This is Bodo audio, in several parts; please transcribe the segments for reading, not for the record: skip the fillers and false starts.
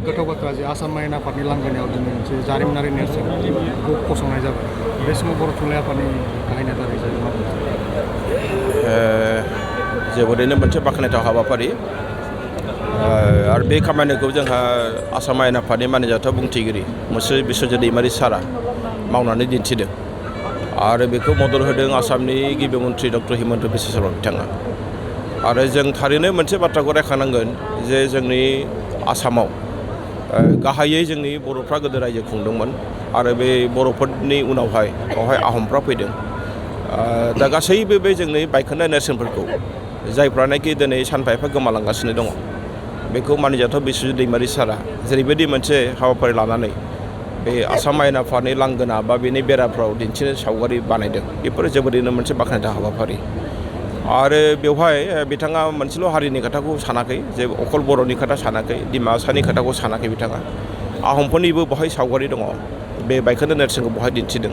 गोथाव बाथ्रा जे आसाम आयेन आफादनि लांगोनायाव दिनै मोनसे जारिमिनारि नेरसोनखौ फसंनाय जाबाय बे समाव बर' थुनलाइ आफादनि गाहाय नेतारि जायो जोबोरैनो मोनसे बाख्नायथाव हाबाफारि आरो बे खामानिखौ जोंहा आसाम आयेन आफादनि मानिजाथाव बुंथिगिरि मुस्रि बिस्वजित दैमारि सारा मावनानै दिन्थिदों आरो बेखौ मदद होदों आसामनि गिबि मन्थ्रि डक्टर हिमन्त बिश्व शर्मा बिथाङा आरो जों थारैनो मोनसे बाथ्राखौ रायखांनांगोन जे जोंनि आसामाव गाहायै जोंनि बर'फ्रा गोदो रायजो खुंदोंमोन आरो बे बर'फोरनि उनावहाय बेवहाय आहमफ्रा फैदों दा गासैबो बे जोंनि बायखोन्दा नेरसोनफोरखौ जायफ्रानाखि दिनै सानफा एफा गोमालांगासिनो दङ बेखौ मानिजाथाव बिस्वजित दैमारि सारा जेरैबायदि मोनसे हाबाफारि लानानै बे आसाम आयेन आफादनि लांगोना बा बेनि बेराफ्राव दिन्थिनो सावगारि बानायदों बेफोरो जोबोरैनो मोनसे बाख्नायथाव हाबाफारि आरो बेवहाय बिथाङा मोनसेल' हारिनि खोथाखौ सानाखै जे अकल बर'नि खोथा सानाखै डिमासानि खोथाखौ सानाखै बिथाङा आहमफोरनिबो बहाय सावगारि दङ बे बायखोन्दा नेरसोनखौ बहाय दिन्थिदों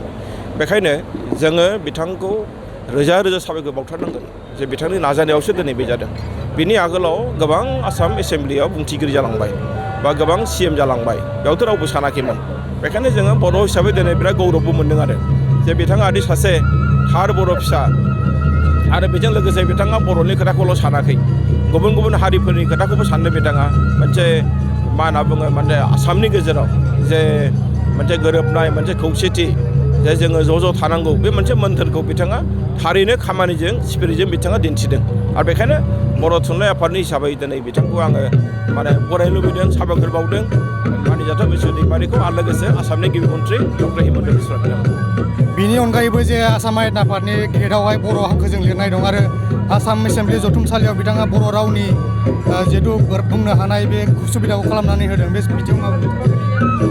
बेखायनो जोङो बिथांखौ रोजा रोजा साबायखर बावथारनांगोन जे बिथांनि नाजानायावसो दिनै बे जादों बिनि आगोलाव गोबां आसाम एसेम्ब्लियाव बुंथिगिरि जालांबाय बा गोबां CM जालांबाय बेयावथ' रावबो सानाखैमोन बेखायनो जोङो बर' हिसाबै दिनै बिराद गौरबबो मोन्दों आरो जे बिथाङा आदि सासे थार बर' फिसा आरो बेजों लोगोसे बिथाङा बर'नि खोथाखौल' सानाखै गुबुन गुबुन हारिफोरनि खोथाखौबो साननो बिथाङा मोनसे मा होनना बुङो माने आसामनि गेजेराव जे मोनसे गोरोबनाय मोनसे खौसेथि जे जोङो ज' ज' थानांगौ बे मोनसे मोन्थोरखौ बिथाङा थारैनो खामानिजों स्पिरिटजों बिथाङा दिन्थिदों आरो बेखायनो बर' थुनलाइ आफादनि हिसाबै दिनै बिथांखौ आङो माने बरायनो लुबैदों साबायखर बावदों मानिजाथाव बिस्व दैमारिखौ आरो लोगोसे आसामनि गिबि मन्थ्रि डक्टर हिमन्त बिश्व शर्मा बिनि अनगायैबो जे आसाम आयेन आफादनि गेटआवहाय बर' हांखोजों लिरनाय दं आरो आसाम एसेम्ब्लि जथुमसालियाव बिथाङा बर' रावनि जिहेतु बुंनो हानाय बे सुबिदाखौ खालामनानै होदों बे बिथिङाव मा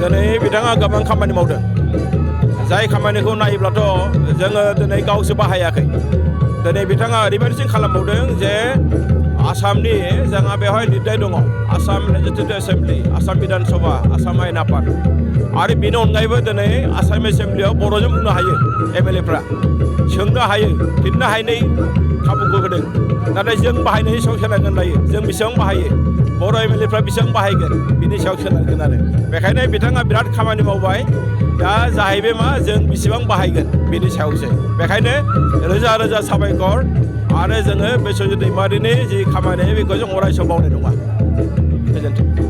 दिनै बिथाङा गोबां खामानि मावदों जाय खामानिखौ नायोब्लाथ' जोङो दिनै गावसो बाहायाखै दिनै बिथाङा ओरैबायदिसिम खालामबावदों जे आसामनि जोंहा बेवहाय लिरनाय दङ आसाम लेजिस्लेटिभ एसेम्ब्लि आसाम बिधान सभा आसाम आयेन आफाद आरो बेनि अनगायैबो दिनै आसाम एसेम्ब्लियाव बर'जों बुंनो हायो MLAफ्रा सोंनो हायो फिननो हायनाय खाबुखौ होदों नाथाय जों बाहायनायनि सायाव सोनारगोन दायो जों बेसेबां बाहायो बर' MLAफ्रा बेसेबां बाहायगोन बिनि सायाव सोनारगोन आरो बेखायनो बिथाङा बिराद खामानि मावबाय दा जाहैबाय मा जों बेसेबां बाहायगोन बिनि सायावसो बेखायनो रोजा रोजा साबायखर आरो जोङो बिस्वजित दैमारिनि जि खामानि बेखौ जों अराय सम मावनाय नङा गोजोन्थों